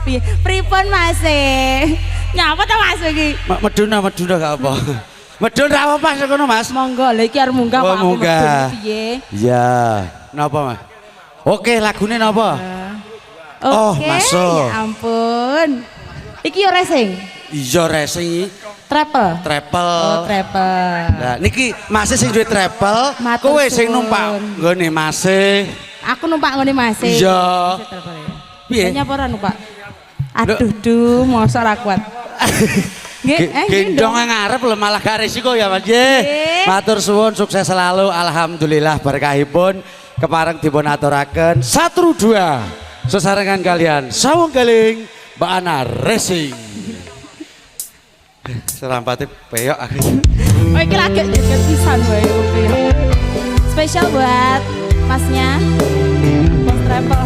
Piye? Pripun Mas e? Nyapa ta Mas iki? Medun medun gak apa. Medun ra apa pas kono Mas. Monggo lha iki arep munggah Oh, kok aku munggah. medun piye? Iya. Napa Mas? Oke, lagune napa? Oh, Oke, masuk. Ya ampun. Iki yo racing. Iya racing Travel. travel. Oh, travel. Lah niki Mas sing duwe travel, Matur kowe sing numpak suwun. nggone Mas. Aku numpak ngene Mas. Iya. Piye? Piye? Nyapa ora numpak? Aduh duh, mosok ora kuat. Nggih, Gendong ngarep lho malah gak risiko ya Mas. Nggih. Matur suwun, sukses selalu. Alhamdulillah berkahipun kepareng dipun aturaken 1 2 sesarengan kalian Sawung Galing Mbak Ana Racing. Serampate peyok aku. Oh, iki lagi joget pisan wae oke. Spesial buat masnya Bos Travel.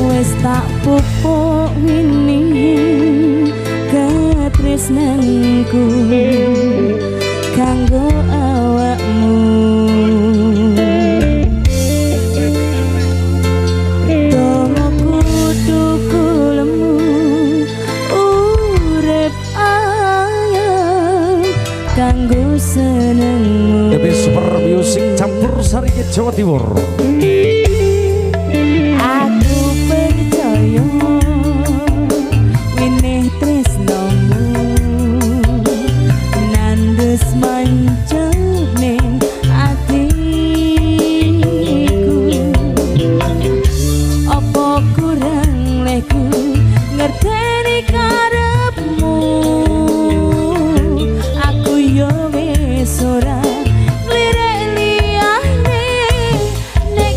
Wis tak pupuk wini katresnanku kanggo awakmu. Tomo kudu kulemu urip ayem kanggo senengmu. DB Super Music campur sari Jawa Timur. Aku percaya winih tresnomu nandus mancep ning atiku. Apa kurang leku ngerteni karepmu? Aku yo wis ora nglirik liyane nek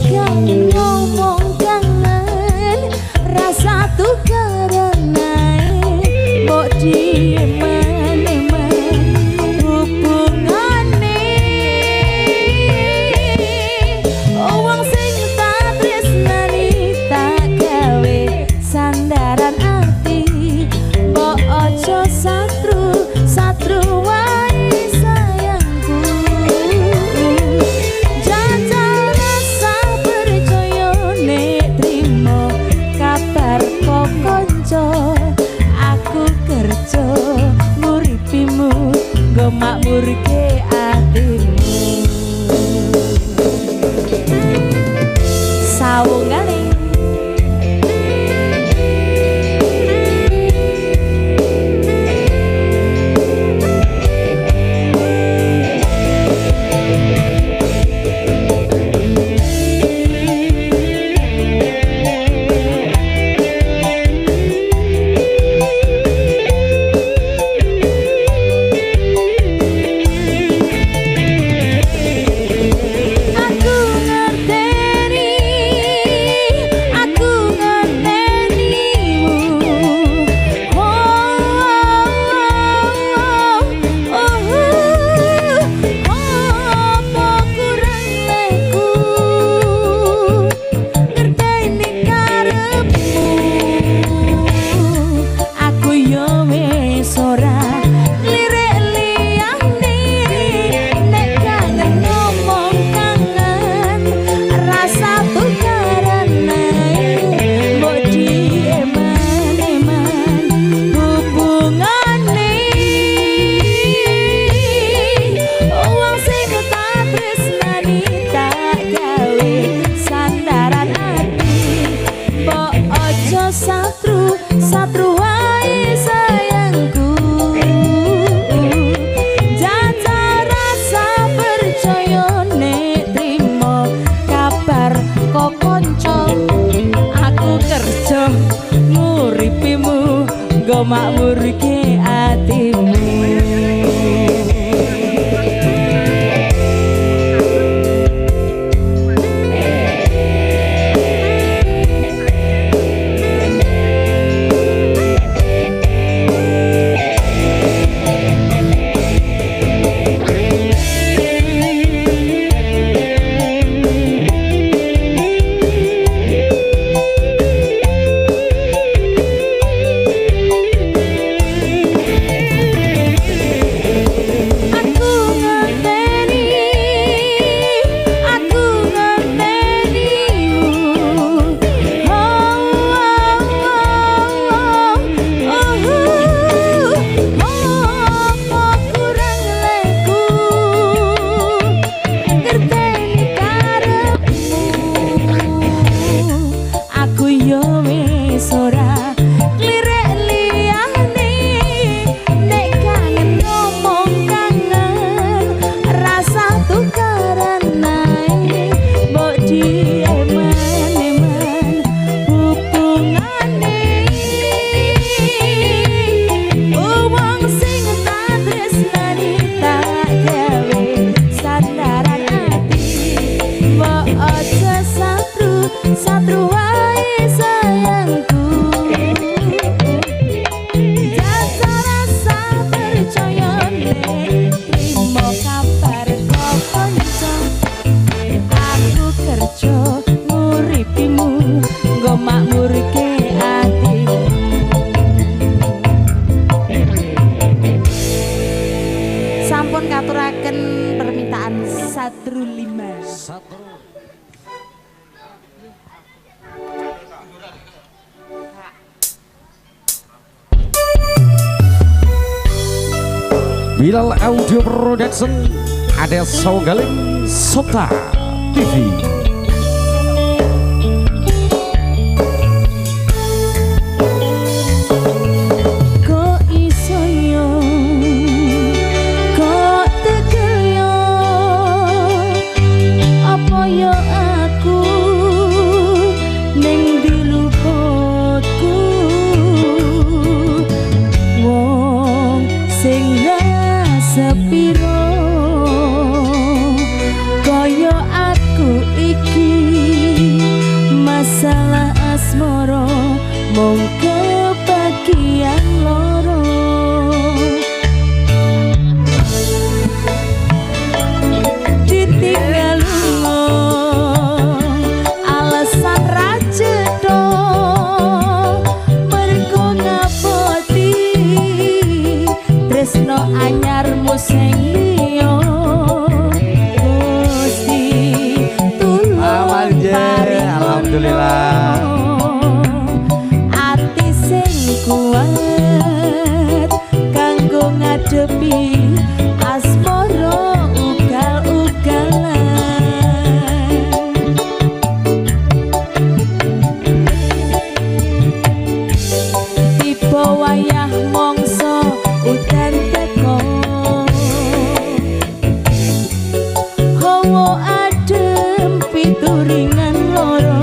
Satru 5. Satru. Bilal Audio Production ada Sawunggaling Sota TV. Kok iso yo, kok tegel yo, apa yo aku ning diluputku wong sing sepiro kaya aku iki masalah asmara mung kebagian loro. Ditinggal lunga alasan ra cetha mergo ngapoti tresno anyarmu sing liya. Gusti tulung paring alhamdulillah ati sing kuat kanggo ngadepi asmara ugal-ugalan. Tiba wayah mangsa udan teko, hawa adem pituringan loro,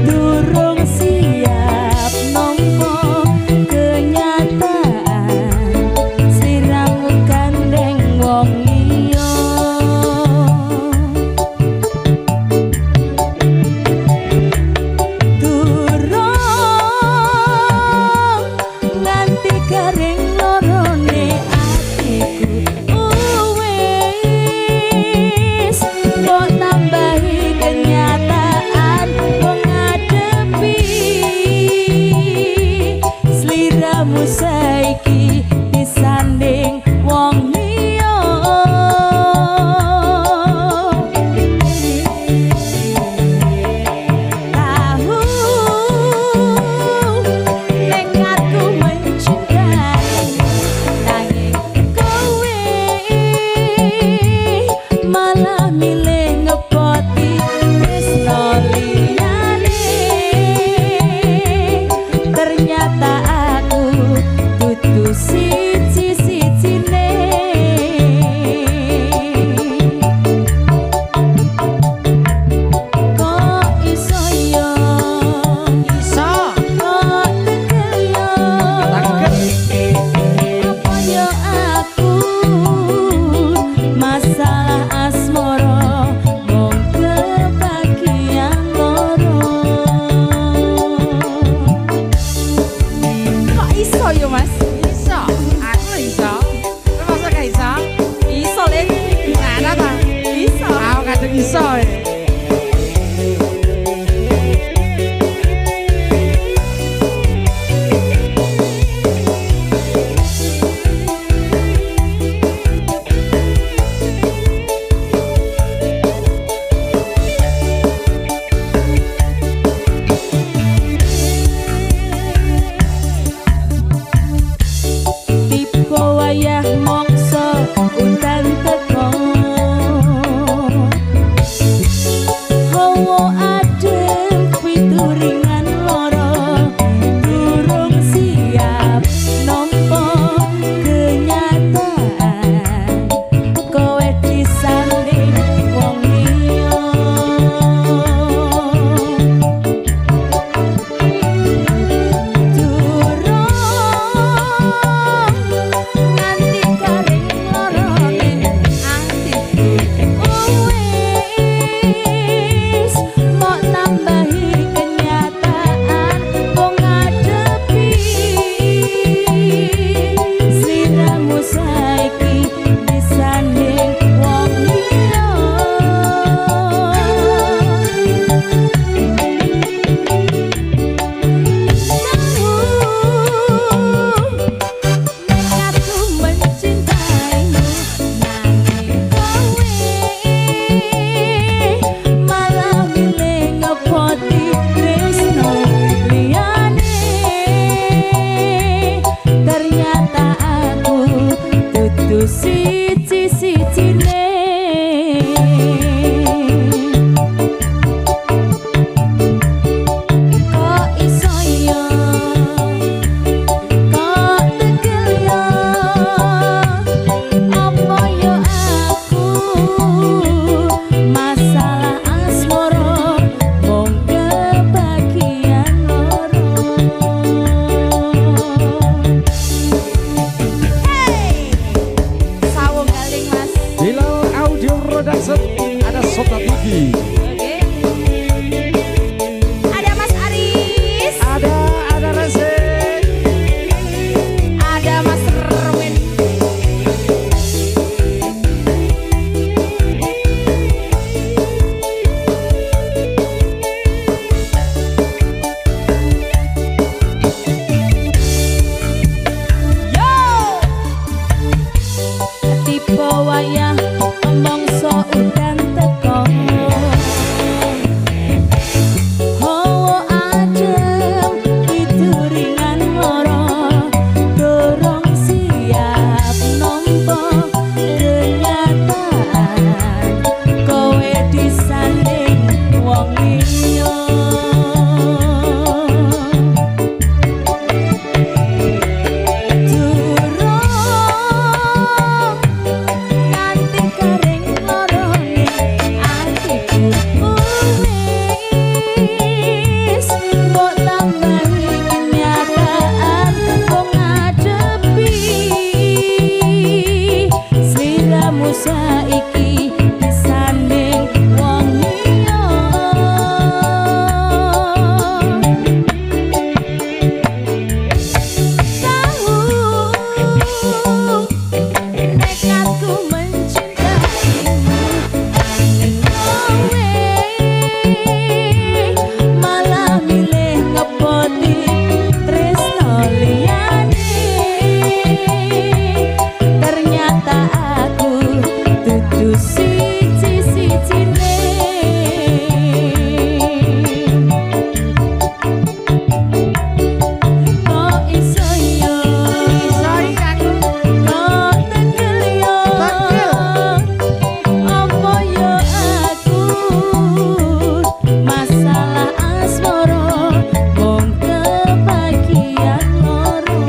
durung siap nampa kenyataan sliramu gandeng wong liya. Durung nganti garing lorone atiku wis kok tambahi kenyataan wong ngadepi sliramu saiki disanding wong liya. Tahu nek aku mencintaimu nanging kowe malah milih ngepoti tresno liyane. Ternyata aku dudu siji-sijine. Kok iso yo, Iso. kok tegel yo, apa yo aku masalah asmara mung kebagian loro. Kok iso yo Mas? Iso, aku iso. Kowe masa gak iso? Iso le. Gimana ta? Iso. Aku kadung iso. Tiba wayah mangsa udan teko, Ada Sota TV. Oke. Ada Mas Aris. Ada Rese. Ada Mas Erwin. Yo. Tipe wayah mongso udan teko. Hawa adem itu ringan loro, dorong siap nampa kenyataan kowe disanding wong liya. Durung nganti garing lorone atiku wis mbok tambahi kenyataan kok ngadepi sliramu saiki disanding wong liya. Tahu tekadku mencintaimu, angin kowe malah milih ngepoti tresno liyane. Ternyata aku dudu siji-sijine. Kok iso yo? Iso iki aku. Kok tegel yo? Tegel. Apa yo aku masalah asmara mung kebagian loro.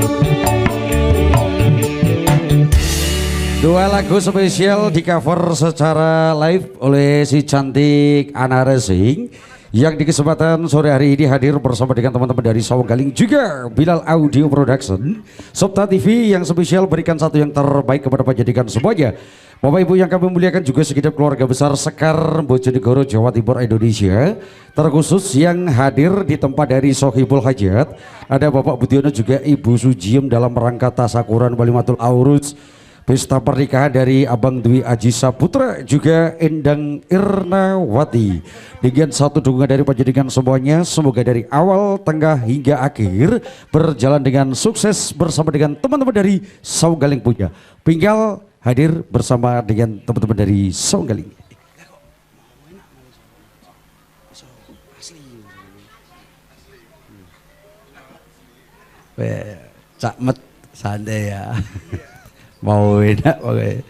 Dua lagu spesial di cover secara live oleh si cantik Ana Racing yang di kesempatan sore hari ini hadir bersama dengan teman-teman dari Sawung Galing juga Bilal Audio Production, Sopta TV yang spesial berikan satu yang terbaik kepada panjenengan semuanya. Bapak Ibu yang kami muliakan juga segenap keluarga besar Sekar Bojonegoro Jawa Timur Indonesia, terkhusus yang hadir di tempat dari Sohibul Hajat ada Bapak Budiono juga Ibu Sujiem dalam rangka tasakuran Walimatul Aurus pesta pernikahan dari Abang Dwi Aji Saputra juga Endang Irnawati. Dengan satu dukungan dari panjenengan semuanya, semoga dari awal, tengah hingga akhir berjalan dengan sukses bersama dengan teman-teman dari Sawung Galing punya. Pinggal hadir bersama dengan teman-teman dari Sawung Galing. Cak Met santai ya. Mau enak pokoknya.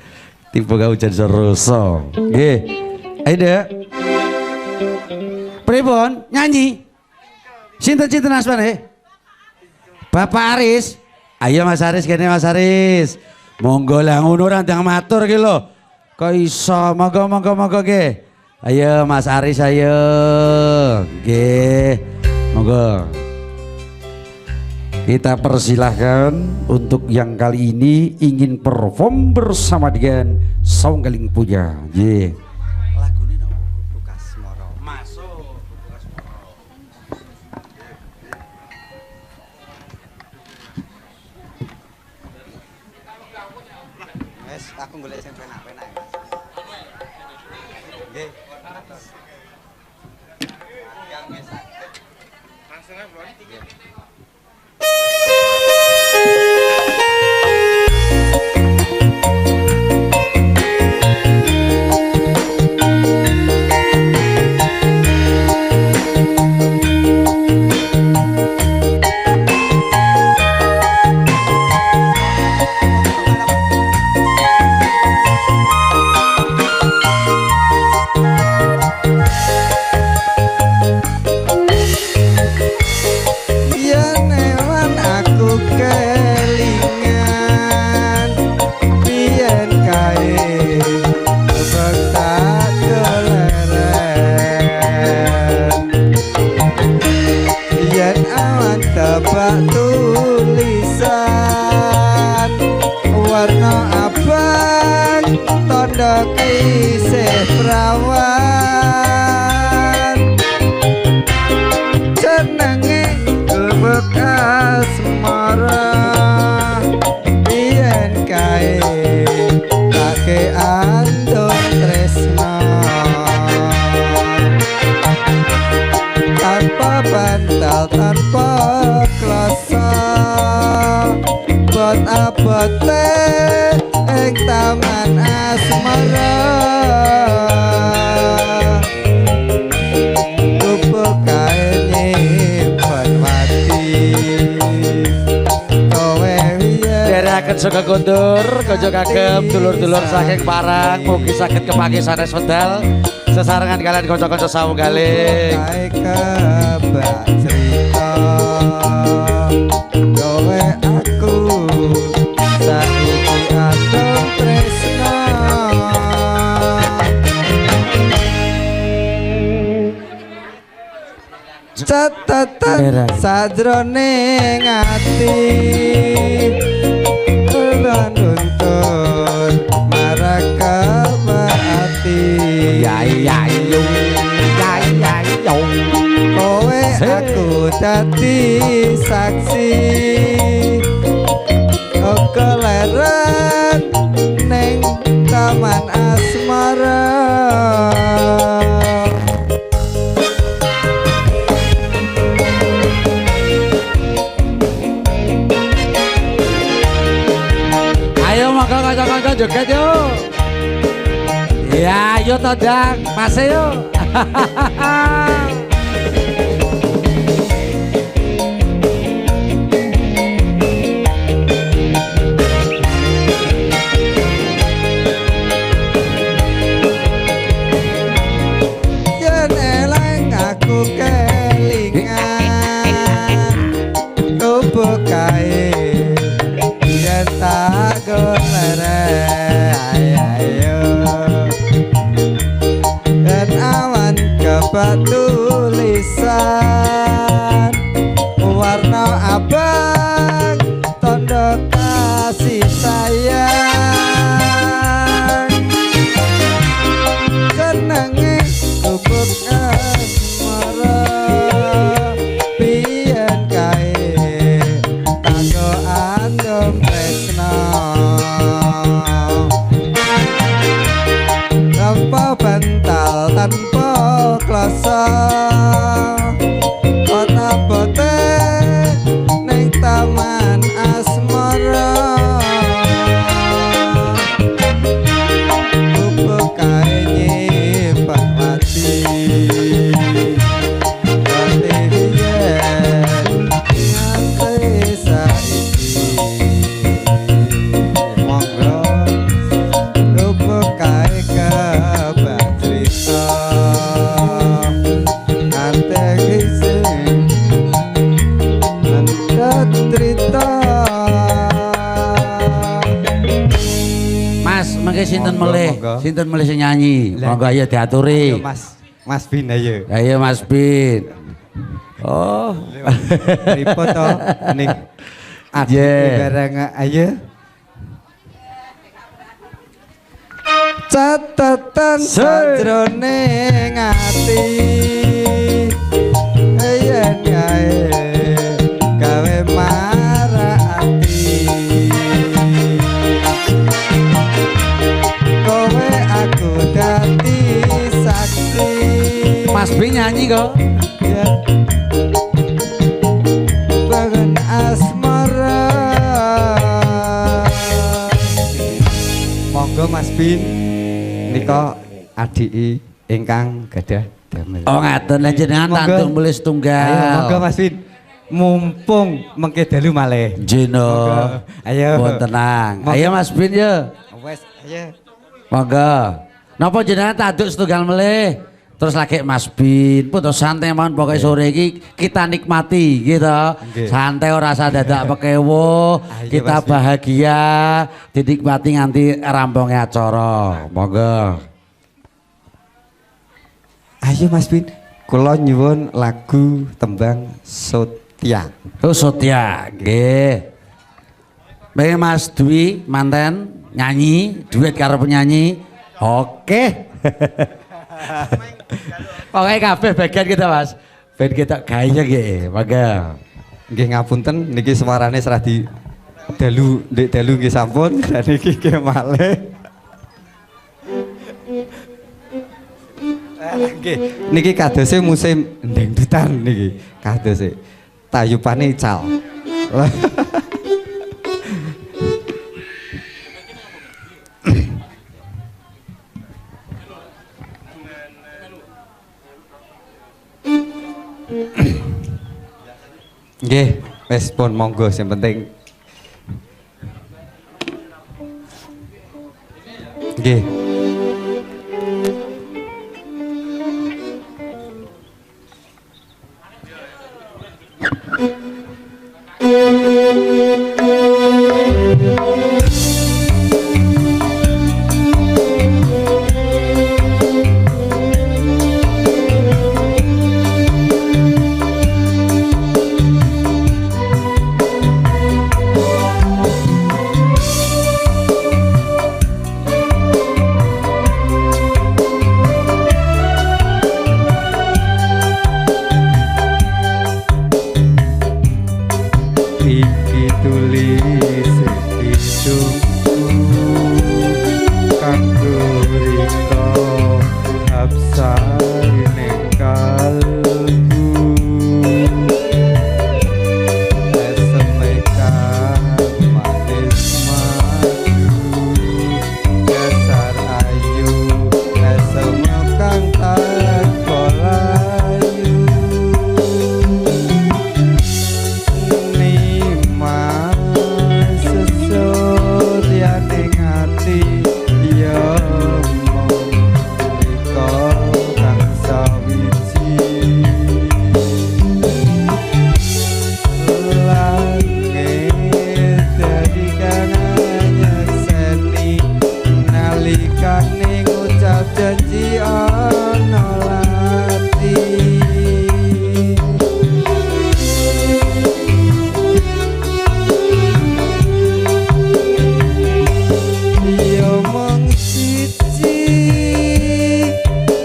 Tipe kau hujan seroso. Nggih. Ayo Dek. Pripun nyanyi? Sinten-sinten asmane? Bapak Aris. Ayo Mas Aris kene Mas Aris. Monggo lah ngono ora ndang matur ki lho. Kok iso monggo monggo monggo nggih. Ayo Mas Aris ayo. Nggih. Monggo. Kita persilahkan untuk yang kali ini ingin perform bersama dengan Sawung Galing punya. Nggih. Lagune napa? Gubuk Asmara. Masuk Gubuk Asmara. Wes, aku golek sing penak-penak, Mas. Nggih. Langsung ae, Bro. Iya. Dan saka kondur kanca kagem dulur-dulur saking Parang mugi saged kepanggih sanes wedal sesarengan kalian kanca-kanca sawunggaling. Kae kebak cerita kowe aku saiki adem tresna. Catatan sajroning ati lan nuntun marang ati. Ya ya yo ya ya yo kowe aku dadi saksi keleren ning taman asmara. Ayo monggo kanca-kanca joget yo. Ya ayo todang, pase yo. Yen eleng aku kelingan tubuh kae yen tak golere ayo dan awan kebatulisan warna abang tondo kasih sayang jenenge gubuk asmara biyen kae tanggo adem tresna tanpa bantal tanpa kloso kota bote ning taman asmara gubuk kae nyimpen wati wati biyen nganti saiki monggo gubuk kae kebak cerita nganti isih cerita. Mas, mengke sinten melih? Sinten melih sing nyanyi? Monggo ayo diaturi. Ayo Mas, Mas Bin ayo. Ayo Mas Bin. Oh. Pripun to ning adike bareng ayo. Catatan sajroning ati yen kae gawe marah ati kowe aku dadi saksi. Mas Bin nyanyi kok. Ya. Bangun asmara. Monggo Mas Bin nika adiki ingkang gadah damel. Oh ngaten lan jenengan tanduk mulih setunggal. Ayo monggo Mas Bin. Mumpung mengke dalu malih. Nggih no. Ayo. Pun tenang. Ayo Mas Bin yo. Wes ayo. Monggo. Napa jenengan tanduk setunggal melih? Terus lagi Mas Bin, pun santai mawon pokoke sore iki kita nikmati gitu. Santai ora usah dadak pekewo, kita bahagia, dinikmati nganti rampungnya acara. Monggo. Ayo Mas Bin, kula nyuwun lagu tembang Sotia. Oh Sotia, nggih. Baik Mas Dwi manten nyanyi, duet karo penyanyi. Oke. Pokoknya kabeh bagian kita Mas. Ben kita gaya nggih, mangga. Nggih ngapunten niki suarane serah di dalu ndek dalu nggih sampun dan niki nggih malih. Nggih, niki kadose musim dangdutan niki kadose. Tayupane ical. Nggih, wis pun monggo sing penting. Nggih. Iki tulis hidungku kanggo rika hapsari ning kalbu eseme kang manis madu dasar ayu eseme kang tanpa layu janji ana lati. Ya mung siji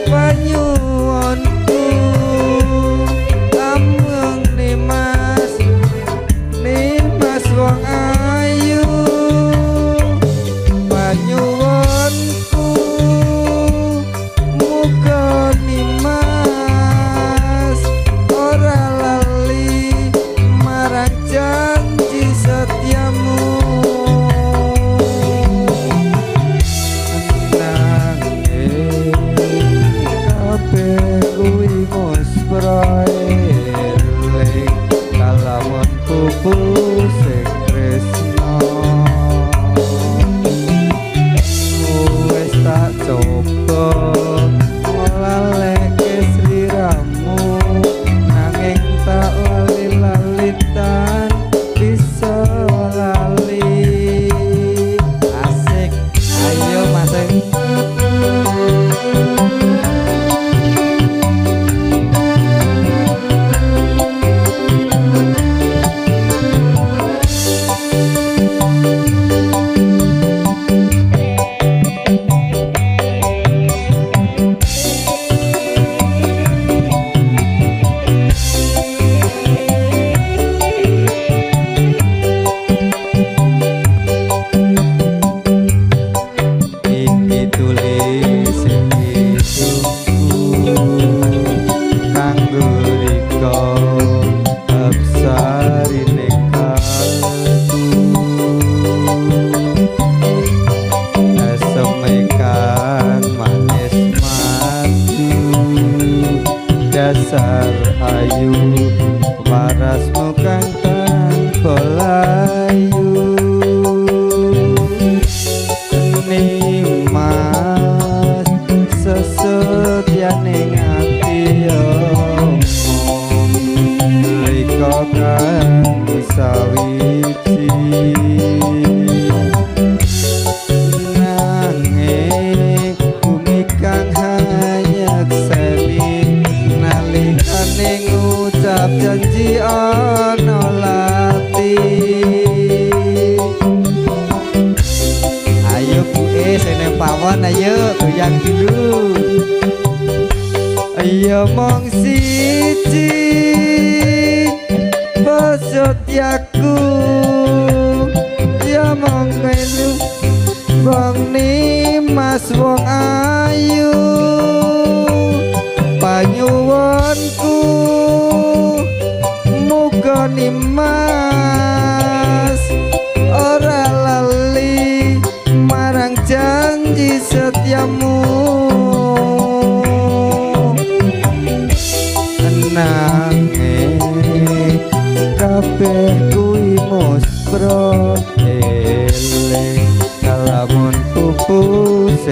panyuwunku amung nimas nimas wong ayu panyuwunku muga nimas ora lali marang janji setiamu. Nanging kabeh kuwi muspra eling kalamun pupus sing tresna wis tak coba nglaleke sliramu nanging tak lali-lali tan bisa lali. Asik, ayo Mas. Iki tulis hidungku kanggo rika hapsari ning kalbu eseme kang manis madu dasar ayu warasmu kang tanpa layu nimas sesetiane ati omong rika kang sawiji nanging bumi kang hanyekseni nalikane ngucap janji ana lati. Ayo Bu E sing pawon ayo goyang dulu. Ayo mung siji pasotyaku ya mung melu wong nimas wong ayu panyuwunku muga nimas ora lali marang janji setiamu. Nanging kabeh kuwi muspra eling kalamun pupus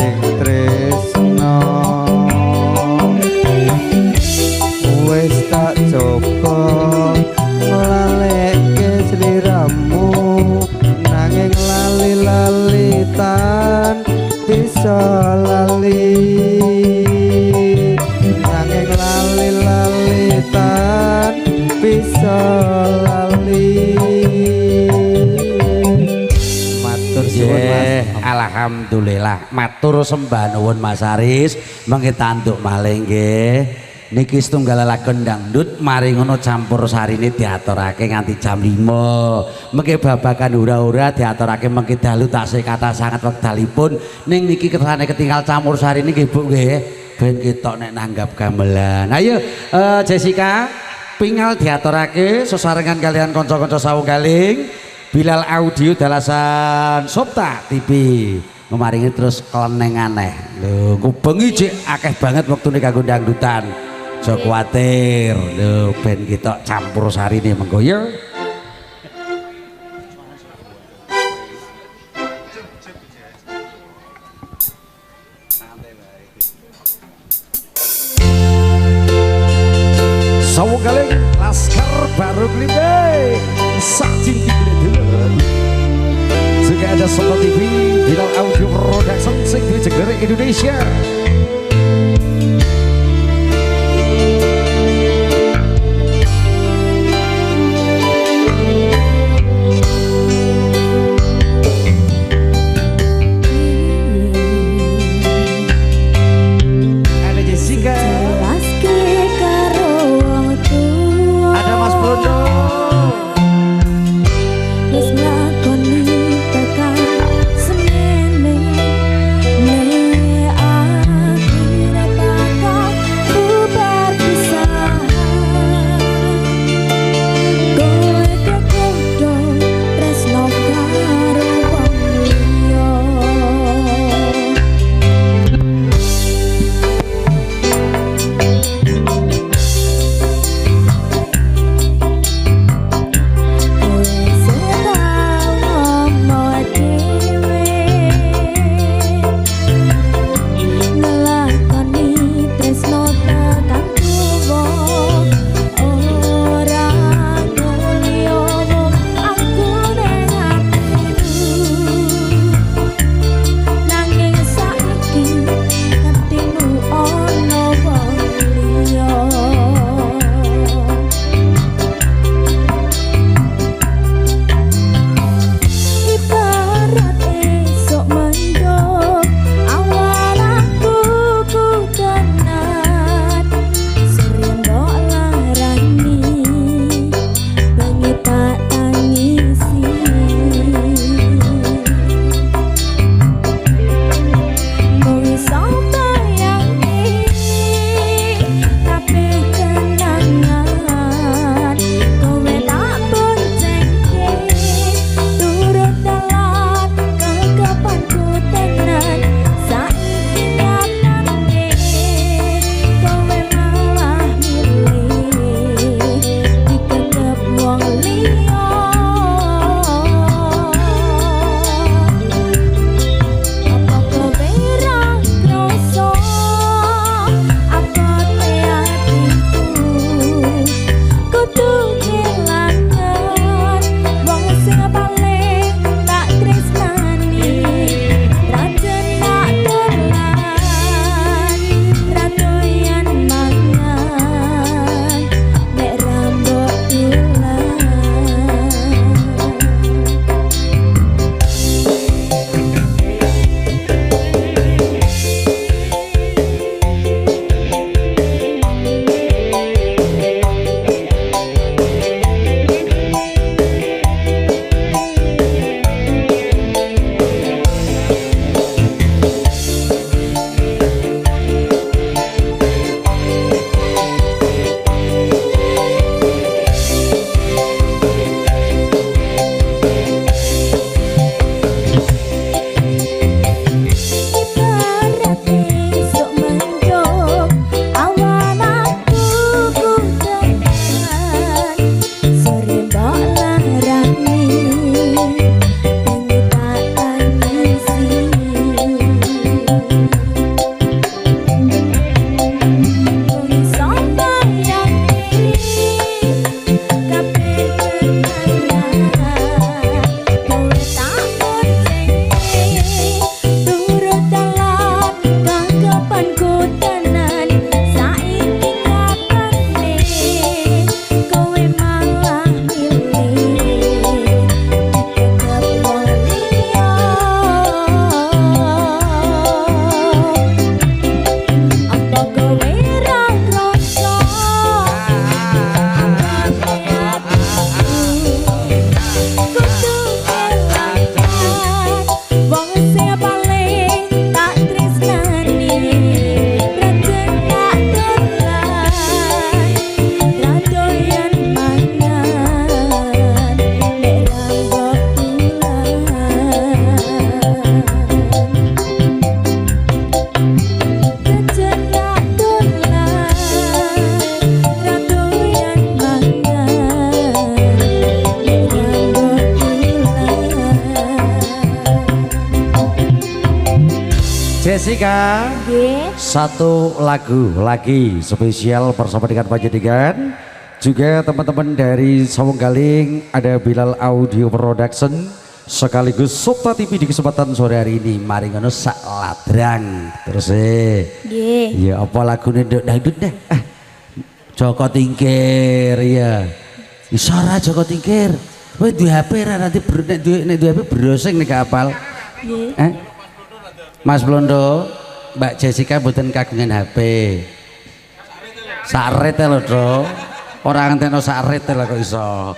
Alhamdulillah. Matur sembah nuwun Mas Aris, mengke tanduk malih nggih. Niki setunggal lakon dangdut mari ngono campur sarine diaturake nganti jam 5. Mengke babagan hura-hura diaturake mengke dalu tasih kathah sanget wekdalipun. Ning niki kersane ketinggal campur sarine nggih Bu nggih. Ben ketok nek nanggap gamelan. Ayo Jessica pingal diaturake sesarengan kalian kanca-kanca Sawung Galing. Bilal Audio dalasan Sopta TV. Memaringi terus kleneng aneh. Lho, ku bengi jek akeh banget wektune kanggo dangdutan. Aja kuwatir. Lho, ben kita campur sarine mengko ya. Sawung Galing Laskar Baru Klimbing Sajin Dulur. Juga ada Sopta TV Bilal Audio Production sing duwe jeneng Indonesia. Ada Jessica, ada Mas Brodo. Tekan semene ne aku. Jessica. Nggih. Satu lagu lagi spesial bersama dengan panjenengan. Juga teman-teman dari Sawunggaling, ada Bilal Audio Production sekaligus Sopta TV di kesempatan sore hari ini. Mari ngono sak ladrang. Terus Nggih. Ya apa lagune nduk dangdut deh. Ah, Joko Tingkir ya. Iso ora Joko Tingkir? Kowe duwe HP ra nanti nek duwe HP browsing nek gak hafal. Nggih. Eh? Mas Blondo, Mbak Jessica mboten kagungan HP. Sak rit lho, Dro. Ora ngentekno sak rit lho kok iso.